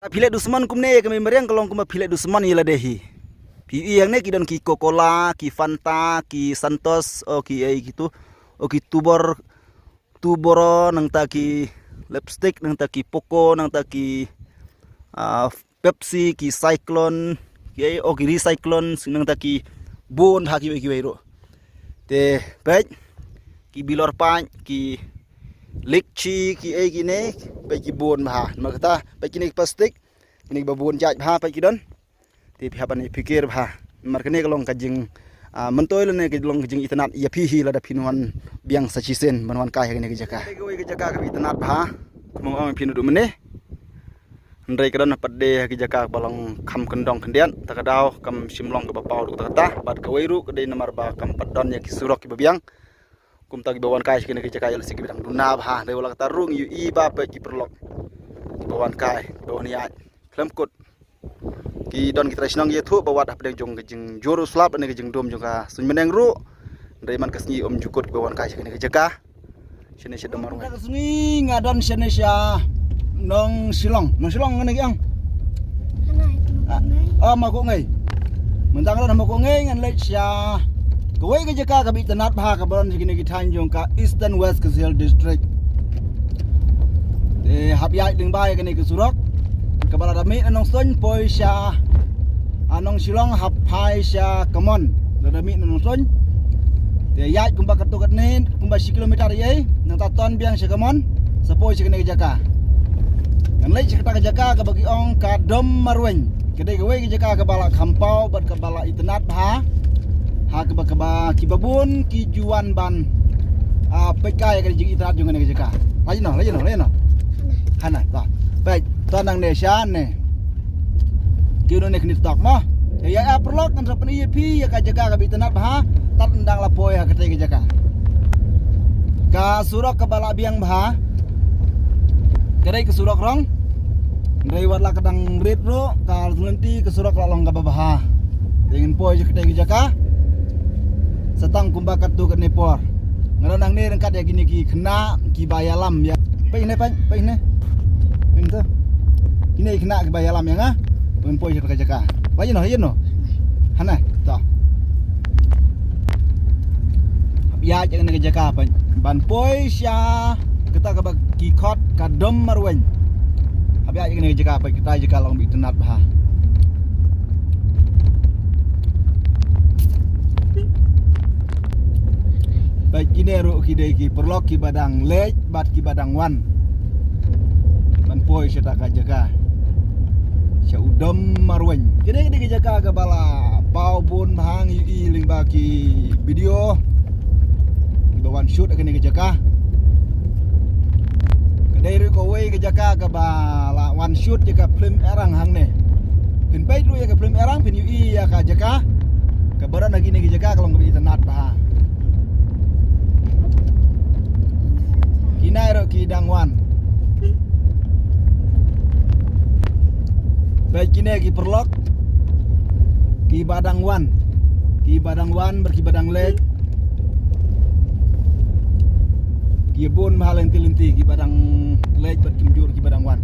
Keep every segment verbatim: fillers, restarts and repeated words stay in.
Phi leh dusmon kumne ïa ka mei mariang ka long kumba phi leh dusmon ïa lade hi. Phi ïohi hangne ki don ki Coca-Cola, ki Fanta, ki Santos, o ki ei ki tu, o ki Tuborg, Tuborg, nangta ki Lipstick, nangta ki Poco, nangta ki, ah, Pepsi, ki Cyclone, ki ei, o ki Recyclone, nangta ki bun ha ki wei ki wei ruh. Te peit ki bilor paint, ki Litchi, ki ei kine, peit ki bun bha. Namar kata peit kine ki plastik, kine kiba bun jait bha, peit ki don. Te phi hap ban ïa pyrkhat bha. Namar kane ka long ka jing, ah, myntoi lane ka long ka jingitynnad ïa phi hi lada phin wan biang sa shisien ban wan kai ha kane ka jaka. Kawei ka jaka kaba itynnad bha. Kumba ong phi naduh mynne. Hynrei ka don pat de ha ki jaka kaba long kham kyndong khyndiat, ta ka daw kam shym long kaba paw ruh ta kata, bad kawei ruh ka dei namar ba kam pat don ïa ki surok kiba biang. Kumta kiba wan kai sha kine ki jaka ïa lehse kiba dang duna bha, hynrei wat la katta ruh ngi ïohi ba peit ki paralok kiba wan kai, kiba wan ïaid khlem kut. Ki don ki trai shnong ïathuh ba wat hapdeng jong ka jingjur u slap lane ka jingdum jong ka suiñ bneng ruh. Hynrei man ka sngi ym ju kut kiba wan kai sha kane ka jaka. Shane sha Dom Marwei. Ka sngi nga don shane sha Nongshillong. Nongshillong ngane ki ong. Ah, Mawkngei. Mynta nga don Mawkngei ngan leit sha kawei ka jaka kaba itynnad bha kaba don sha kine ki thaiñ jong ka Eastern West Khasi Hills District. Te hap ïaid lyngba ïa kane ka surok kaba lada mih na Nongstoiñ poi sha, ah, Nongshillong hap phai sha Kamon. Lada mih na Nongstoiñ te ïaid kumba katto katne kumba shi kilometer ïa, nangta ton biang sha Kamon sa poi sha kane ka jaka. Ngan leit sha kata ka jaka kaba ki ong ka Dom Marwei. Ka dei kawei ka jaka kaba la kham paw bad kaba la itynnad bha. Ha kaba kaba kiba bun ki ju wan ban, ah, peit kai ka jingitynnad jong kane ka jaka. Leit noh, leit noh, leit noh. Hana, ta. Peit, ta nangne shane. Kino ne kine tok mo. Ïa, ïa paralok ngan sa pyni ïa phi ïa ka jaka kaba itynnad bha. Tad ngan dang la poi ha katei ka jaka. Ka surok kaba la biang bha. Ka dei ka surok rong. Hynrei wat la ka dang rit ruh ka lynti ka surok la long kaba bha. Te ngin poi sha katei ka jaka. Sa tang kumba katto katne por. Nga don nangne ryngkat ïa kine ki khynnah kiba ïalam ïa. Peit ne, peit, peit ne. Peit to. Kine ki khynnah kiba ïalam ïa nga. Ban poi sha ka jaka. Peit noh, ïa noh. Hana, to. Hap ïaid ïa kane ka jaka ban, ban poi sha kata kaba ki khot ka Dom Marwei. Hap ïaid ïa kane ka jaka, peit kata jaka long ba itynnad bha. Peit kine ruh ki dei ki paralok kiba dang leit bad kiba dang wan ban poi sha kata ka jaka. Sha u Dom Marwei. Kine ki dei ki jaka kaba la paw bun bha, ngi ïohi lyngba ki video kiba wan shoot ha kane ka jaka. Ka dei ruh kawei ka jaka kaba la wan shoot ïa ka phlim Erang hangne. Phin peit ruh ïa ka phlim Erang phin ïohi ïa ka jaka kaba don ha kine ki jaka ka long kaba itynnad bha. Kine ruh ki dang wan. Peit kine ki paralok kiba dang wan. Kiba dang wan bad kiba dang leit. Ki bun bha lynti lynti kiba dang leit bad kim jur kiba dang wan.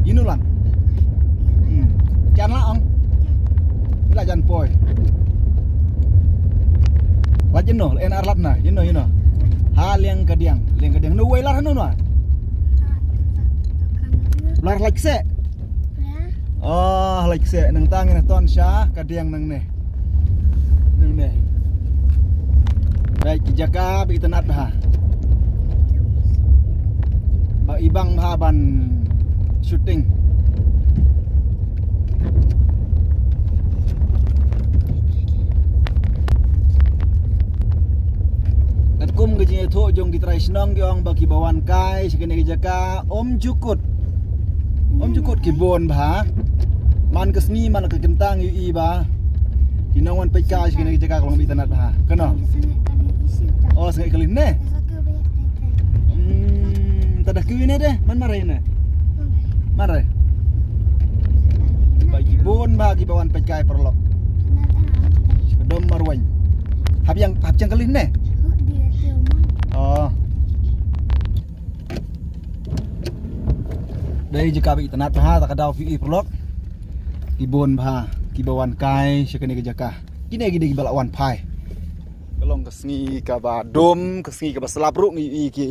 Ïa no lan. Hmm. Jan la ong. Ïa la jan poi. Wat ïa no, en ar lad na, ïa no, ïa no. Ha liang ka diang, liang ka diang. No wei lar ha no no. Lar lait se. Oh, lait se nang tang ïa na ton sha ka diang nangne. Nangne. Baik, ki jaka ba itynnad bha. Ba ibang bha ban shooting. Katkum ka jingïathuh jong ki trai shnong ki ong ba kiba wan kai sha kane ka jaka ym ju kut. Ym ju kut ki bun bha. Man ka sngi man ka kyntang ïohi ba ki nongwan peit kai sha kane ka jaka ka long ba itynnad bha. Kano? Oh, sngewbha kali ne. Hmm, ta da kiwi ne de, man marai ne. Marai. Ba ki bun bha kiba wan peit kai paralok. Ka Dom Marwei. Hap ïeng, hap ïeng kali ne. Oh. Dei jaka ba itynnad bha, ta ka daw phi i paralok. Ki bun bha kiba wan kai sha kane ka jaka. Kine ki dei kiba la wan phai. Ka long ka sngi kaba dum, ka sngi kaba slap ruh ngi i ki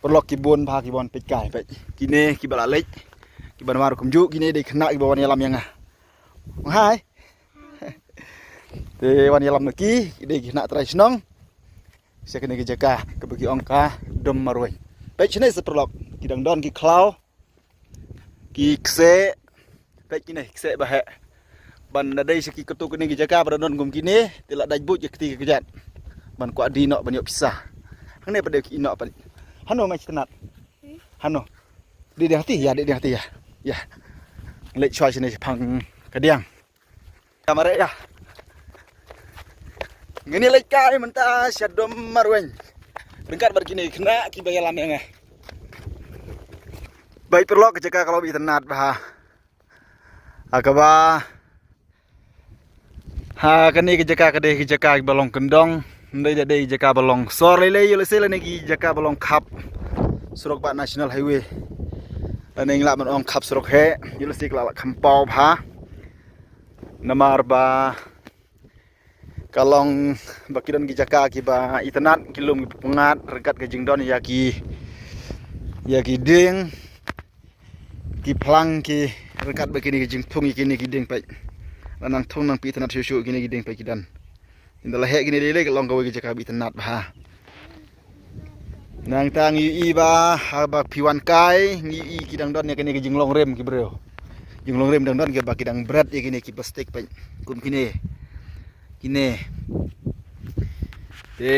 paralok ki bun bha kiba wan peit kai peit. Kine kiba la leit, kiba wan ruh kumjuh, kine dei khynnah kiba wan ïalam ïa nga. Hai. Te wan ïalam na ki, ki dei ki khynnah trai shnong. Sha kane ka jaka kaba ki ong ka Dum Marweiñ. Peit shane sa paralok, ki dang don ki khlaw, ki kseh. Peit kine kseh ba heh. Ban da dei sha ki katu kane ka jaka ba da don kum kine, te la dait buit ïa kti ka kjat. Ban kwah die noh ban ïoh pisa. Hangne pat dei ki noh pat. Hano nga itynnad. Hano. Dei dei hati ïa, dei dei hati ïa. Ïa. Leit shuwa shane shaphang kadiang. Ka mareh ïa. Ngin ïa leit kai mynta sha Dum Marweiñ. Ryngkat bad kine khynnah kiba ïalam ïa nga. Bad paralok, ka jaka ka long ba itynnad bha. Ha kaba, ha kane ka jaka ka dei ka jaka ba long kyndong. Ndei da dei jaka ba long sor lei lei, ïoh lehse lane ki jaka ba long khap surok ba National Highway. Lane ngi lah ban ong khap surok heh, ïoh lehse ka la lah kham paw bha. Namar ba ka long ba ki don ki jaka kiba itynnad, ki lum kiba pyngngad, ryngkat ka jingdon ïa ki, ïa ki dieng, ki phlang ki, ryngkat bad kine ki jingthung ïa kine ki dieng peit. La nang thung nang phi itynnad shuh shuh kine ki dieng peit ki don. Ynda la heh kine lei lei ka long kawei ka jaka ba itynnad bha. Nangta ngi ïohi ba haba phi wan kai ngi ïohi ki dang don ïa kine ki jinglong rim ki briew. Jinglong rim dang don kiba ki dang bret ïa kine ki plastik peit. Kum kine. Kine. Te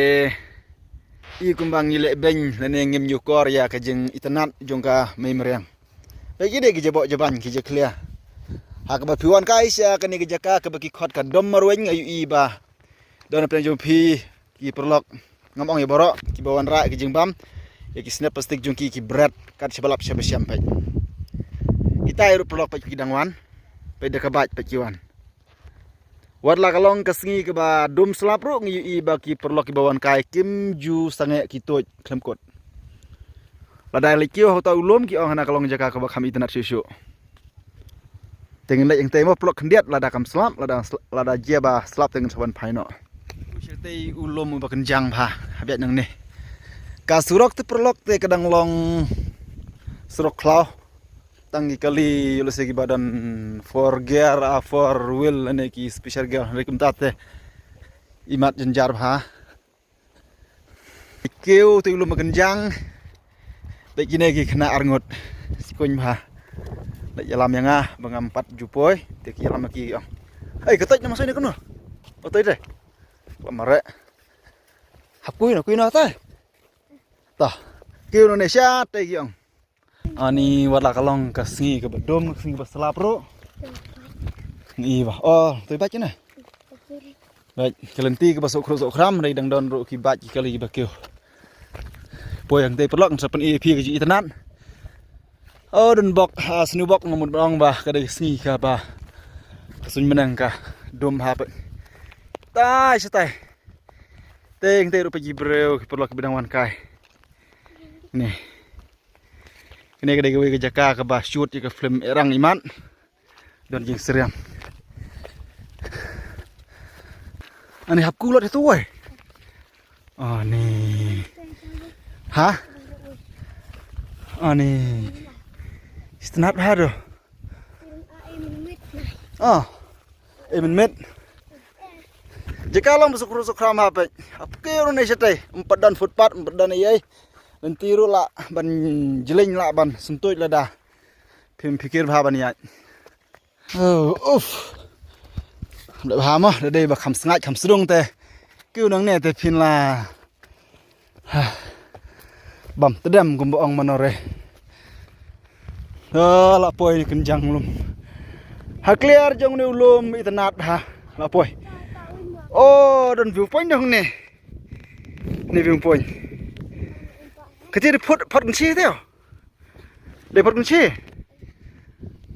i kumba ngi leh beiñ lane ngim ïukor ïa ka jingitynnad jong ka mei mariang. Peit ki dei ki jaboh jaban ki jakhlia. Ha kaba phi wan kai sha kane ka jaka kaba ki khot ka Dum Marweiñ nga ïohi ba don hapdeng jong phi ki paralok. Ngam ong ïa baroh kiba wanrah ki jingbam ïa ki snep plastik jong ki ki bret kat shaba lap shaba shem peit. Kita ïa ruh paralok peit ki dang wan. Peit da ka bike peit ki wan. Wat la ka long ka sngi kaba dum slap ruh ngi ïohi ba ki paralok kiba wan kai kim ju sangeh ki tuid khlem kut. Lada leit kiew ha uta u lum ki ong hana ka long jaka kaba kham itynnad shuh shuh. Te ngin leit hangtei mo paralok khyndiat lada kam slap, lada sl-, lada jia ba slap te ngin sa wan phai noh. Shatei u lum uba kynjang bha, ha biang nangne. Ka surok te paralok te ka dang long surok khlaw. Tang ki kali, ïoh lehse kiba don four gear, ah, four wheel, lane ki special gear, hynrei kumta te imat jynjar bha. Kiew te u lum ba kynjang. Te kine ki khynnah arngut. Sikuñ bha. Leit ïalam ïa nga ba ngam pat ju poi. Te ki ïalam ki ong. Hei, ka toit na ma soi ne kano? O toit te. Ba mareh. Hap kui na, kui na te. Ta. Kiew na ne sha te ki ong. Ani wat la ka long ka sngi kaba dum, ka sngi kaba slap ruh. Ngi ba. Oh, toi bike ne. Bike ka lynti kaba sok khruh sok khram, dei dang don ruh ki bike ki kali kiba kiew. Poi hangtei paralok sa pyni ïa phi ka jingitynnad. Oh, don bok, ah, snu bok nga mut ba ong ba ka dei ka sngi kaba ka suiñ myneng ka dum ha peit. Tai shatai. Te hangtei ruh peit ki briew ki paralok kiba dang wan kai. Ne. Kane ka dei kawei ka jaka kaba shoot ïa ka film Erang Imat. Don jingsyriem. Ani hap kulot itu wei. Ani. Ha? Ani. Itynnad bha do. Ah. Em met. Jaka long ba suk khruh suk khram ha peit. Hap kiew ne shatei. Ym pat don footpath, ym pat don ei ei. Lynti ruh lah ban jyllieñ lah ban sngewthuh lada phim phikir bha ban ïaid. Oh, uf. Da bha mo, da dei ba kham sngaid kham sdung te. Kiew nangne te phin la. Ha. Bam tdem kumba ong mano re. Ah, la poi ne kynjang lum. Ha kliar jong ne u lum itynnad ha. La poi. Oh, don view point dong ne. Ne view point. Kati de phot, phot nchi te. De phot nchi.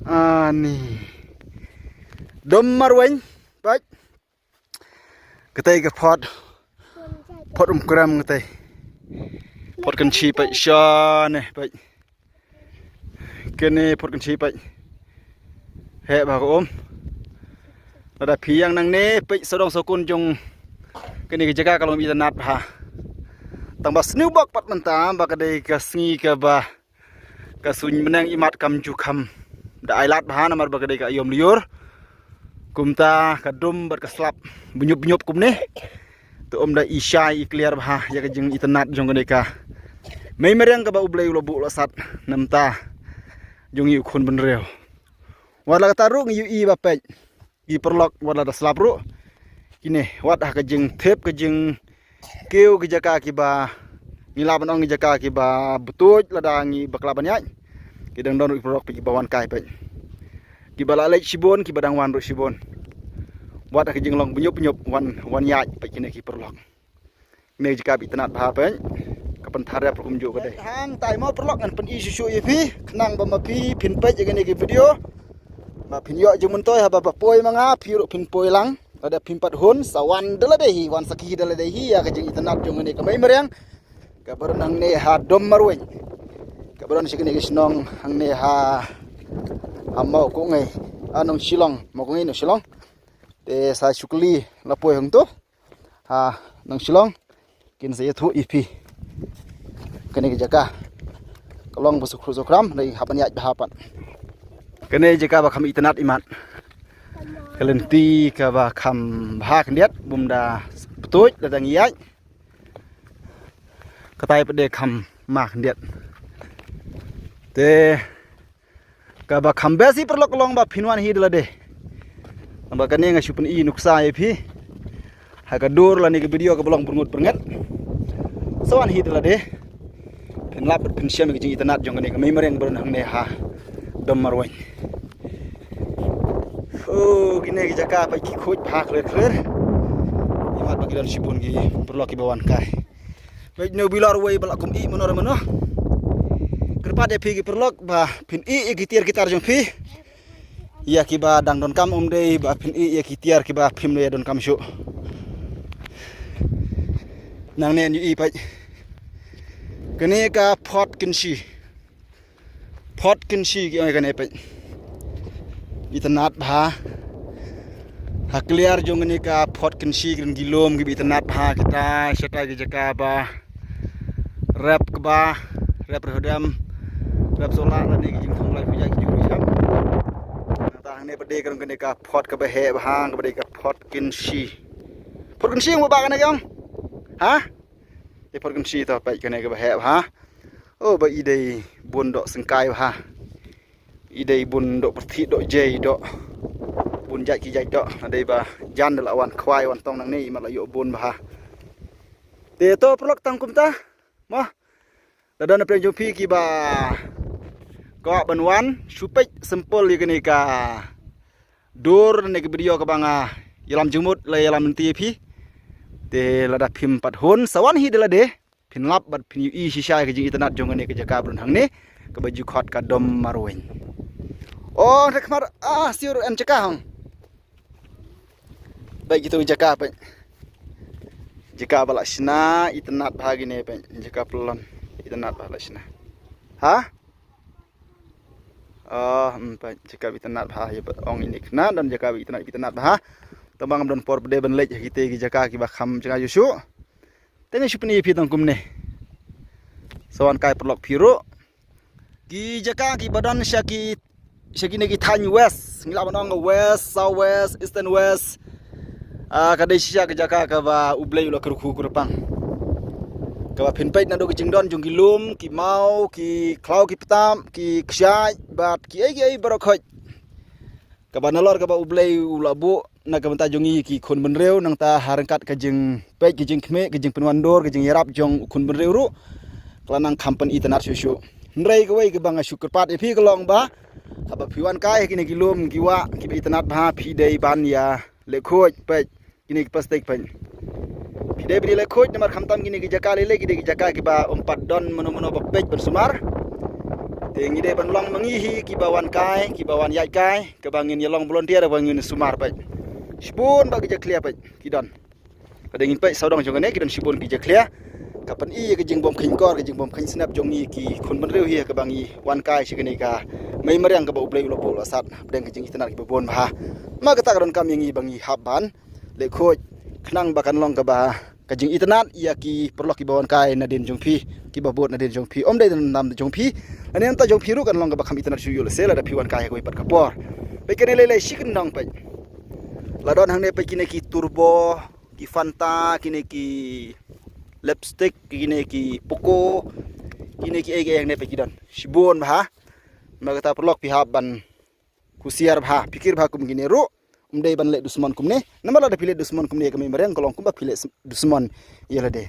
Ani. Dom Marweng. Pait. Katei ka phot. Phot Umkrem katei. Phot Kynshi peit shane peit. Kane Phot Kynshi peit. Heh bha ka um. Lada phi ïeng nangne peit sawdong sawkun jong kane ka jaka ka long itynnad bha. Tang ba sniewbok pat mynta ba ka dei ka sngi kaba ka suiñ bneng imat kam ju kham da ailad bha namar ba ka dei ka aïom lyiur. Kumta ka dum bad ka slap bynñiup bynñiup kumne. Te ym da i shai i kliar bha ïa ka jingitynnad jong kane ka mei mariang kaba U Blei u la buh la sat na bynta jong ngi u khun bynriew. Wat la katta ruh ngi ïohi ba peit ki paralok wat la da slap ruh. Kine wat ha ka jingthep ka jingkiew ki jaka kiba ngi lah ban ong ki jaka kiba btuid lada ngi bakla ban ïaid. Ki dang don ruh ki paralok peit kiba wan kai peit. Kiba la leit shibun kiba dang wan ruh shibun. Wat ha ka jinglong bynñiup bynñiup wan wan ïaid peit kine ki paralok. Kine jaka ba itynnad bha peit. Ka pynthar ïa pyrkum juh ka dei. Hangtai mo paralok ngan pyni shuh shuh ïa phi khnang ba ma phi phin peit ïa kine ki video. Ba phin ïoh jingmyntoi haba ba poi ma nga phi ruh phin poi lang. Lada phim pat hun sa wan da lade hi wan sakhi da lade hi ïa ka jingitynnad jong kane ka mei mariang. Kaba don hangne ha Dom Marweiñ. Kaba don sha kane ka shnong hangne ha ha Mawkngai. Ha Nongshillong, Mawkngai Nongshillong. Te sa shu kylli la poi hangto. Ha Nongshillong kin sa ïathuh ïa phi. Kane ka jaka ka long ba sukhu sukram dei hap ban ïaid bha pat. Kane jaka ba kham itynnad imat. Ka lynti kaba kham bha khyndiat bym da btuid da dang ïaid. Katai pat de kham ma khyndiat. Te kaba kham best hi paralok ka long ba phin wan hi da lade. Naba kane nga shu pyni nuksa ïa phi ha ka dur lane ka video kaba long byrngut byrnget. Sa wan hi da lade. Phin lap phin shem ïa ka jingitynnad jong kane ka mei mariang ba don hangne ha Dom Marweiñ. Oh, kine ki jaka peit ki khuid bha khler khler. Imat ba ki don shibun ki paralok kiba wan kai. Peit no bilor wei ba la kum i mano mano. Kyrpad ïa phi ki paralok ba phin i ïa ki tiar ki tar jong phi. Ïa kiba dang donkam ym dei ba phin i ïa ki tiar kiba phim dei donkam shuh. Nangne ngi i peit. Kane ka Phot Kynshi. Phot Kynshi ki ong ïa kane peit. Itynnad bha. Ha kliar jong kane ka Phot Kynshi ki don ki lum kiba itynnad bha kita shatai ki jaka ba rep kba rep rhodem rep sola lane ki jingthung lai phi ja ki jingru jam. Nangta hangne pat de ka don kane ka phot kaba heh bha kaba dei ka Phot Kynshi. Phot Kynshi mo ba kane ka ong. Ha? Te Phot Kynshi to peit kane kaba heh bha. Oh ba i dei bun doh syngkai bha. I dei bun doh pyrthit doh jei doh. Bun jait ki jait doh. Dei ba jan da la wan khwai wan tong nangne i mat la ïoh bun bha. Te to paralok tang kumta. Mo. Da don na pdeng jong phi kiba kwah ban wan shu peit sempol ïa kane ka dur ne ka video kaba nga ïalam jingmut la ïalam lynti ïa phi. Te lada phim pat hun sa wan hi da lade. Phin lap bad phin ïohi shisha ïa ka jingitynnad jong kane ka jaka ba don hangne kaba ju khot ka Dom Marweiñ. Oh, rek mar ah siur en jaka hang. Peit kito jaka peit. Jaka ba la shna itynnad bha kine peit. Jaka pyllun itynnad bha la shna. Ha? Oh, hmm, peit jaka ba itynnad bha ïa ba ong ini kena don jaka ba itynnad itynnad bha. Tang ba ngam don por pdei ban leit ha kite ki jaka kiba kham jaka ïa shu. Te nga shu pyni ïa phi tang kumne. Sa wan kai paralok phi ruh. Ki jaka kiba don sha ki sha kine ki thaiñ west ngi lah ban ong west, south west, eastern west. Ah, ka dei shisha ka jaka kaba U Blei u la kyrkhu kyrpang. Kaba phin peit naduh ki jingdon jong ki lum, ki maw, ki khlaw, ki ptap, ki kshaid bad ki ei ki ei baroh khoit. Kaba nalor kaba U Blei u la buh na ka bynta jong ngi ki khun bynriew nangta ha ryngkat ka jingpeit ka jingkhmih ka jingpynwandur ka jingïarap jong u khun bynriew ruh ka la nang kham pynitynnad shuh shuh. Hynrei kawei kaba nga shu kyrpad ïa phi ka long ba haba phi wan kai ha kine ki lum ki wah kiba itynnad bha phi dei ban ïa leh khuid peit kine ki plastik peit. Phi dei ban ïa leh khuid namar khamtam kine ki jaka lei lei ki dei ki jaka kiba ym pat don mano mano ba peit ban sumar. Te ngi dei ban long ma ngi hi kiba wan kai kiba wan ïaid kai. Kaba ngin ïa long volunteer ba ngin sumar peit. Shibun ba ki jakhlia peit ki don. Ka dei ngin peit sawdong jong kane ki don shibun ki jakhlia. Ka pyni ïa ka jingbym kheiñ kor ka jingbym kheiñ snep jong ngi ki khun bynriew hi kaba ngi wan kai sha kane ka mei mariang kaba U Blei u la buh u la sat hapdeng ka jingitynnad kiba bun bha. Ma kata ka donkam ïa ngi ba ngi hap ban leh khuid khnang ba kan long kaba ka jingitynnad ïa ki paralok kiba wan kai nadien jong phi, kiba bud nadien jong phi. Ym dei namar jong phi, lane namar jong phi ruh kan long kaba kham itynnad shuh ïa u lehse lada phi wan kai ha kawei pat ka por. Peit kane lei lei shi kyndong peit. La don hangne peit kine ki turbo, ki Fanta, kine ki lipstick, kine ki Poco, kine ki ei ki ei hangne peit ki don shibun bha. Ma kata paralok phi hap ban husiar bha, phikir bha kum kine ruh. Ym dei ban leh dusmon kumne. Namar lada phi leh dusmon kumne ïa ka mei mariang ka long kumba phi leh dusmon ïa lade.